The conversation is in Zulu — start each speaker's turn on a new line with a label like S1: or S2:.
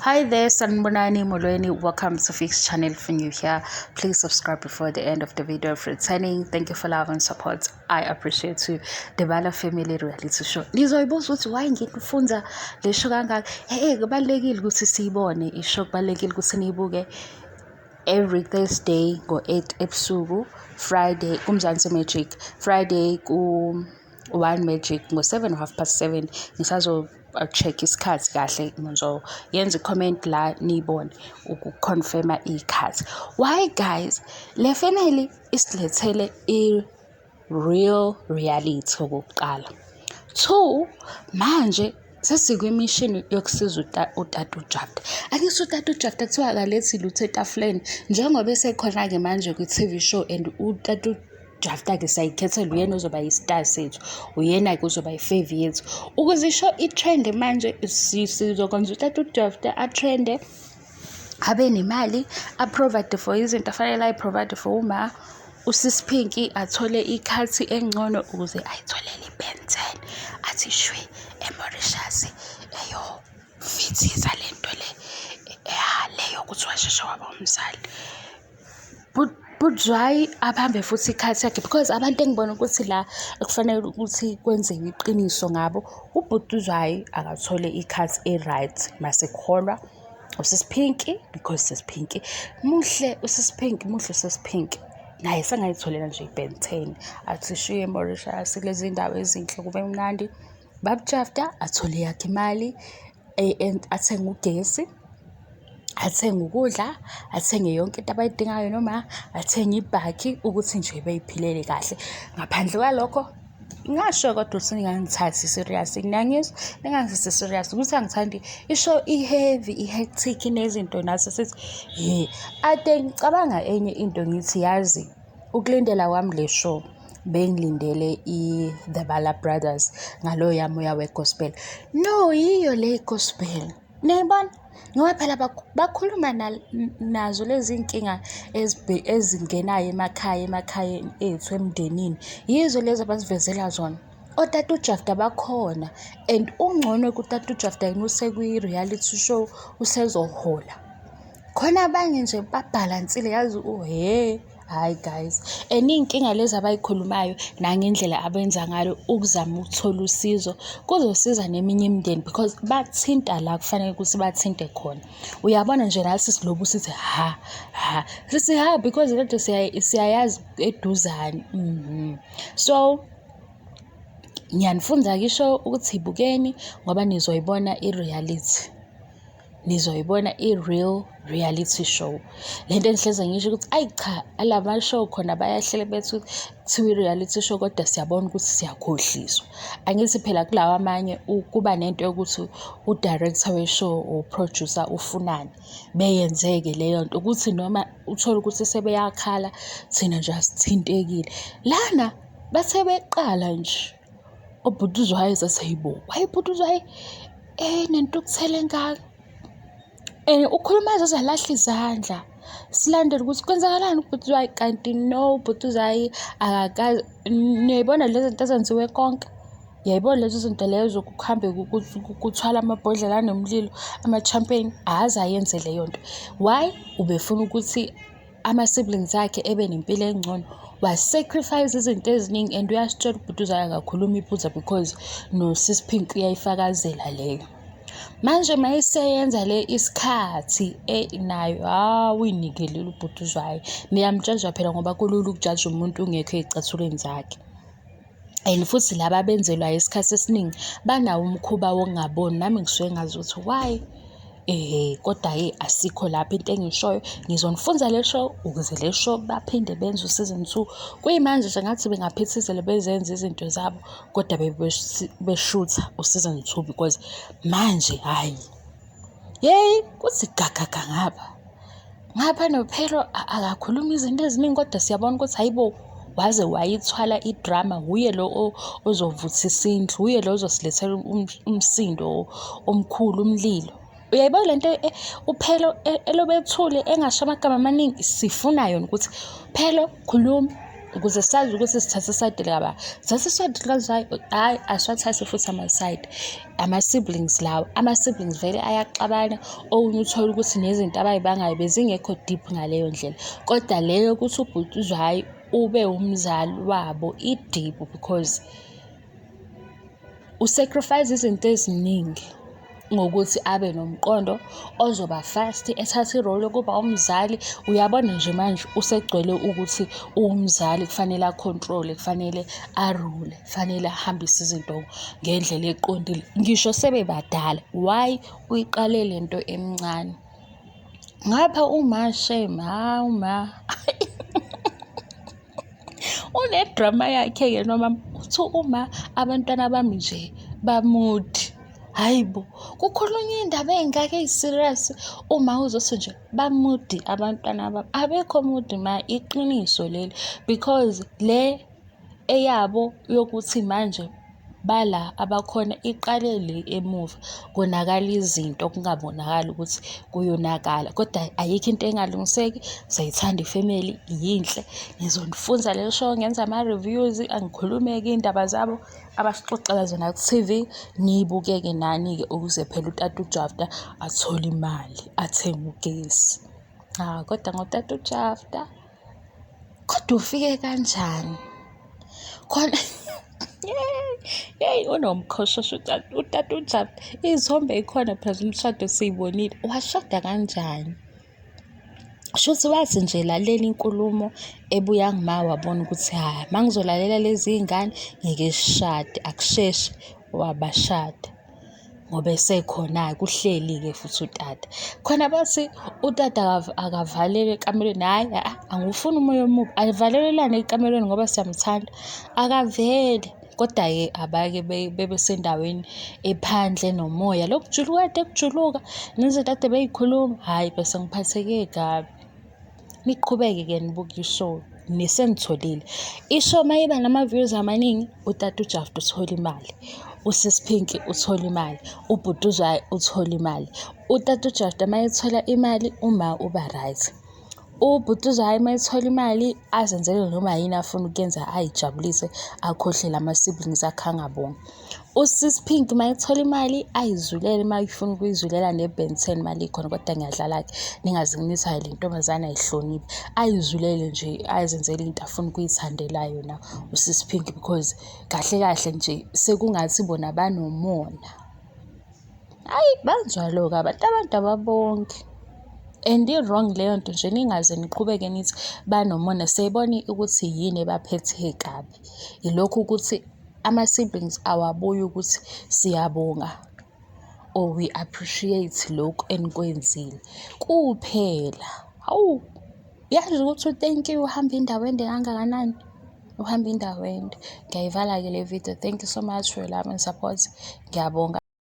S1: Hi there, Sanibonani Molweni. Welcome to Fix Channel. If you're new here, please subscribe before the end of the video. If returning, thank you for love and support. I appreciate you. The Bala Family Reality Show. Nizoyibuza ukuthi why ngikufunza le show kangaka? Hey, kubalulekile ukuthi siyibone ishow, kubalulekile ukuthi niyibuke every Thursday ngo-8 ebusuku, Friday kuMzansi Magic, Friday ku One Magic ngo-7 7:30. Ngisazo check isikhathi kahle, ngizoyenza i-comment la niyibone ukuconfirma iy'khathi. Why guys, le family isilethele i-real reality okokuqala. Two, manje sesikwimishini yokusiza utata uJafta. Angithi utata uJafta kuthiwa akalethi lutho etafuleni njengoba esekhona-ke manje kwi-TV show, and utata uJafta-ke siyayikhethela, uyena ozoba yi-star sethu, uyena-ke ozoba yi-fave yethu. Ukuze isho i-trend manje, sizokwenza utata uJafta atrende, abe nemali, a-provide for izinto afanele ayi-provide for uma usisi Pinky athole ikhathi engcono ukuze ayitholele i-Ben 10, athi shwi eMauritius eyofithisa lento le le yokuthi washeshe waba umzali. Bhutzwayi abambe futhi ikhathi yakhe, because abantu engibona ukuthi la ekufanele ukuthi kwenzeke iqiniso ngabo, ubhutuzwayi akathole ikhathi e-right masekholwa usisi Pinky, because sisi Pinky muhle, usisi Pinky muhle, usisi Pinky naye sengayitholela nje i-Ben 10, athi shiye eMauritius kulezi ndawo ezinhle kube mnandi. Babujafta athole yakhe imali, athenge ugesi, athenge ukudla, athenge yonke into abayidingayo, noma athenge ibhakhi ukuthi nje bey'philele kahle. Ngaphandle kwalokho, ngingasho kodwa ukuthi ningangithathi serious, niyangizwa? Ningangithathi serious ukuthi angithandi isho i-heavy, i-hectic, inezinto nathi sithi he. Ade ngicabanga enye into, ngithi yazi ukulindela kwami le show, bengilindele i-The Bala Brothers ngaloya moya we-gospel. No, yiyo le gospel. Niyayibona? Ngoba phela bakhuluma nazo lezi nkinga ezingenayo emakhaya, emakhaya ethu, emndenini. Yizo lezi abasivezela zona. Otata uJafta bakhona and ungcono kutata uJafta yena usekwi-reality show, usezohola. Khona abanye nje babhalansile yazi, uhhe, hhayi guys. And iy'nkinga lezi abay'khulumayo nangendlela abenza ngayo ukuzama ukuthola usizo kuzosiza neminye imindeni, because bathinta la kufanele ukuthi bathinte khona. Uyabona nje nathi silobu sithi ha ha, sithi ha because lento siyayazi eduzane. So ngiyanifunza-ke isho ukuthi ibukeni ngoba nizoyibona i-reality. Nizoyibona i-real reality show. Lento engihleze ngisho ukuthi ayi cha, alama show khona bayahlele bethi kuthiwa i-reality show, kodwa siyabona ukuthi siyakhohliswa. Angithi phela kulawa amanye kuba nento yokuthi u-director we-show or producer ufunani, beyenzeke leyo nto ukuthi noma uthole ukuthi sebeyakhala, thina nje asithintekile. Lana bathe beqala nje ubhuti sathi hayibo, why ubhuti uZwayi enentukuthelo engaka? Ukhuluma aze alahle izandla. Silandele ukuthi kwenzakalani kubhuti uZwayi, kanti no, ubhuti uZwayi akakaze. Niyayibona lezi zinto ezenziwe konke? Uyayibona lezo zinto lezo kuhambe kuthwala amabhodlela anomlilo, ama-champagne, akaze ayenze leyo nto. Why? Ubefuna ukuthi ama-siblings akhe ebe nempilo engcono. Wa-sacrifice izinto eziningi and uyasitshela ubhuti uZwayi akakhulumi iphutha, because nosisi Pinky uyayifakazela leyo. Manje mayeseyenza le isikhathi nayo, hawu, uyinikelile ubhuti uZwayi. Niyamjaja phela ngoba kulula ukujaja umuntu ungekho ey'cathulweni zakhe. And futhi laba abenzelwayo isikhathi esiningi banawo umkhuba wokungaboni. Nami ngisuke ngazi ukuthi why. Kodwa-ke asikho lapho, into engishoyo ngizonifunza le show ukuze le show baphinde benze u-season 2. Kuyimanje nje ngathi bengaphithizela bezenza izinto zabo, kodwa beshutha u-season 2, because manje hhayi, yeyi kuthi gagaga ngapha. Ngapha noPhelo akakhulumi izinto eziningi, kodwa siyabona ukuthi hayibo, waze wayithwala idrama. Wuye lo ozovuthisa indlu, wuye lo ozosilethela umsindo omkhulu, umlilo. Uyayibona lento uPhelo elobe ethule engasho amagama amaningi, sifuna yona ukuthi Phelo khuluma. Ukuze sazi ukuthi sithatha isayidi likabani. Sithatha isayidi likaZwayi, hhayi asiwathathi futhi amasayidi. Ama-siblings lawa, ama-siblings vele ayaxabana. Okunye uthole ukuthi nezinto abay'bangayo bezingekho deep ngaleyo ndlela. Kodwa le yokuthi ubhuti uZwayi ube umzali wabo i-deep because u-sacrifice izinto eziningi ngokuthi abe nomqondo ozoba fast, ethathe i-role yokuba umzali. Uyabona nje manje usegcwele ukuthi uwumzali kufanele a-control-e, kufanele arule, kufanele ahambise izinto ngendlela eqondile. Ngisho sebebadala, why uyiqale le nto emncane? Ngapha uma shame, hawu ma. Une-drama yakhe-ke noma uthi uma abantwana bami nje bamude. Hhayi bo, kukhulunywa iy'ndaba ey'ngaka eyi-serious, uma uzothi nje bamude abantwana bami. Abekho mude ma, iqiniso leli because le eyabo yokuthi manje bala abakhona iqale le emuva konakala izinto kungabonakali ukuthi kuyonakala kodwa ayikho into engalungiseki. Siyayithanda ifemeli yinhle. Ngizonifunza le show ngenze ama-reviews angikhulume-ke iy'ndaba zabo abasixoxela zona ku-T_V. Niyibuke-ke nani-ke ukuze phela utata uJafta athole imali athenge ugesi. Cha kodwa ngotata uJafta. Kodwa ufike kanjani? Khona yeyi unomkhoshosho utata uJafta. Iy'thombe y'khona phela zomshado siy'bonile. Washada kanjani? Shuthi wathi nje lalela inkulumo ebuya kuma wabona ukuthi hhayi uma ngizolalela lezi iy'ngane ngeke sishade, akusheshe wabashada. Ngoba esekhona-ke uhleli-ke futhi utata. Khona bathi utata akavalelwe ekamelweni, hhayi angiwufuni umoya omubi. Avalelelane ekamelweni ngoba siyamthanda, akavele. Koda-ke abake bebe sendaweni ephandle nomoya, lokhu kujuluka kade kujuluka nezinto kade bey'khuluma, hhayi bese ngiphatheke kabi. Niqhubeke-ke nibuke i-show nisenitholile. I-show uma iba nama-views amaningi, utata uJafta uthola imali, usisi Pinky uthola imali, ubhuti uZwayi uthola imali. Utata uJafta uma ethola imali, uma uba right. Ubhuti uZwayi uma ethola imali azenzele noma yini afuna ukuyenza ay'jabulise akhohlwe lama-siblings akhe angabongi. Usisi Pink uma ethola imali ayizulele uma efuna ukuyizulela ne-Ben 10 imali ikhona kodwa ngiyadlala-ke ningaze nithi hhayi le ntombazane ayihloniphi. Ayizulele nje azenzele into afuna ukuyithandela yona usisi Pink because kahle kahle nje sekungathi bona banomona. Hhayi banjalo-ke abantu, abantu ababongi and i-wrong leyo nto nje ningaze niqhubeke nithi banomona siyayibona ukuthi yini ebaphethe kabi. Ilokhu ukuthi ama-siblings awabuyi ukuthi siyabonga or we appreciate lokhu enikwenzile kuphela. Hawu, yazi ukuthi u-thank you uhamba indawo ende kangakanani? Uhamba indawo ende. Ngiyayivala-ke le video. Thank you so much for your love and support. Ngiyabonga.